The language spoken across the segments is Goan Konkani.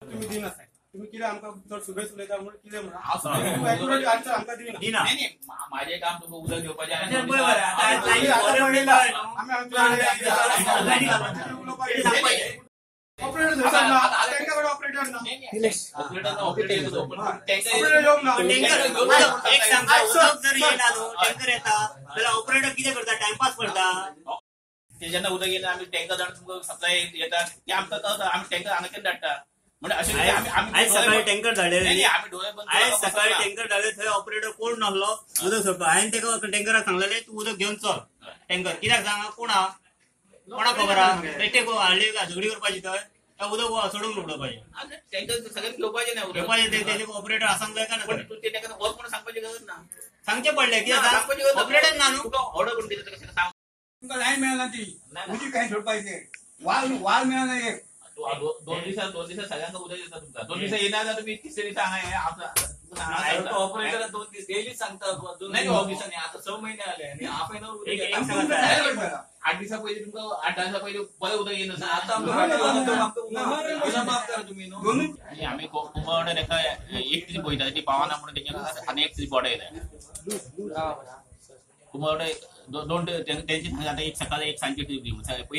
तुम्ही दिना साहेब, तुम्ही कितें आमकां चड सुबेज उलयता म्हणून कितें म्हणून आन्सर आमकां दिना. माझे काम तुमकां उदक घेवपाचें. ऑपरेटर ना, तांकां ऑपरेटर ना, ऑपरेटर येवंक ना. एक सांगता, उदक जर येयना न्हू, टँकर येता जाल्यार ऑपरेटर कितें करता, टायमपास करता. ते जेन्ना उदक येयना आमी टँकर धाडून तुमकां सप्लाय येता ते आमकां कळटा, आमी टँकर हांगाच्यान धाडटा. आयज सकाळी टँकर धाडले, आयज सकाळी टँकर धाडले, थंय ऑपरेटर कोण नासलो उदक सोडपा. हांवें ताका टँकराक सांगलेलें तूं उदक घेवन चल टँकर, कित्याक सांगा कोण आहा, कोणाक खबर आहा, बेश्टे हाडली झगडी करपाची थंय उदक सोडून उडोवपाचें. टँकर सगळ्यांनी घेवपाचें ना, घेवपाचें तेजे ऑपरेटर आसांक जाय काय ना, म्हणून सांगपाची गरज ना. सांगचें पडलें कित्याक ऑपरेटर ना न्हू, तुका ऑर्डर करून दिली कशें सांग. तुमकां लायन मेळना ती उदक काय सोडपाचें, वाल वाल मेळना एक दोन दिसा सगळ्यांना उदक येता तुमकां. 2 दिसा येना जाल्यार तुमी तिसऱ्या दिसा हांगा ऑपरेटर 2 दीस डेली सांगता, 2 दिसांनी आता 6 महिने आले आणि हाफ एन our. 8 दिसा पयलीं तुमकां 8-10 दिसा पयलीं बरें उदक येना. आता माफ करा तुमी. आनी आमी कुंभारवाड्यार एका एक ट्रीप वयता ती पावना म्हणून तेंच्या आनी एक ट्रीप ऑर्डर येयल्या कुंभारवाडा. 2 तेंची आतां एक सकाळी एक सांजची ट्रीप दी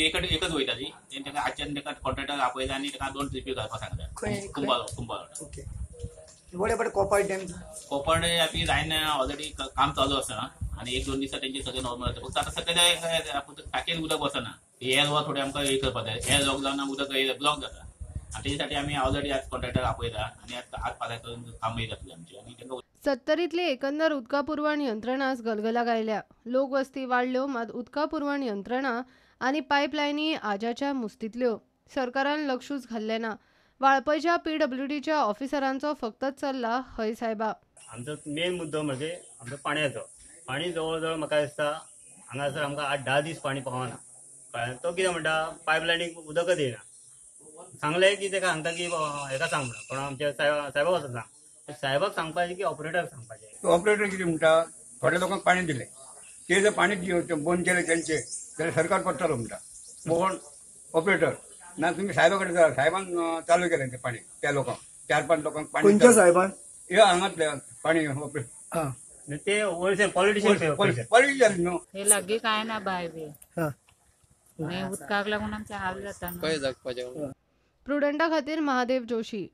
एकच वयता ती. ताका आजच्यान ताका कॉन्ट्रॅक्टर आपयला आनी ताका 2 ट्रिपी घालपाक सांगता. कुंभारवाडा कोपार्डे डॅम, कोपार्डे आपली लायन ऑलरेडी काम चालू आसा आनी 1-2 दिसा तेंचे सगळें नॉर्मल जाता. फक्त आतां सगळें टाकयेन उदक वचना, एअर वा थोडें आमकां हे करपाक जाय, एअर ब्लॉक जावन उदक ब्लॉक जाता. आनी तेजे साठी आमी ऑलरेडी आज कॉन्ट्रॅक्टर आपयला आनी आज फाल्यां करून कामय जातलें आमचें. आनी तांकां सत्तरीतली एकंदर उदका पुरवण यंत्रणाच गलगलाक आयल्या. लोकवस्ती वाडल्यो मात उदका पुरवण यंत्रणा आनी पायपलायनी आजाच्या मुस्तींतल्यो. सरकारान लक्षूच घाल्लें ना. वाळपयच्या पीडब्ल्यूडीच्या ऑफिसरांचो फक्तच चल्ला हय साहेबा. आमचो मेन मुद्दो म्हणजे आमचो पाणयाचो. पाणी जवळ जवळ म्हाका दिसता हांगासर आमकां 8-10 दीस पाणी पावना. कळ्ळें, तो कितें म्हणटा पायपलायनीक उदकच येयना. सांगलें की ताका सांगता की हेका सांग म्हणून, कोण आमच्या साहेबाक वचून सांग, साहेबाक सांगपाचें की ऑपरेटराक सांगपाचें. ऑपरेटर कितें म्हणटा, थोड्या लोकांक पाणी दिलें, ते जर पाणी बंद केलें तेंचे जाल्यार सरकार पडटलो म्हणटा. कोण ऑपरेटर ना, तुमी साहेबा कडेन चला, साहेबान चालू केलें तें पाणी त्या लोकांक, 4-5 लोकांक पाणी. खंयच्या साहेबान? हे हांगातले पाणी ऑपरेटर ते पॉलिटिशियन पॉलिटिशियन न्हू. हे लागीं कांय ना बाय बी, उदकाक लागून आमचे हाल जाता. प्रुडंटा खातीर महादेव जोशी.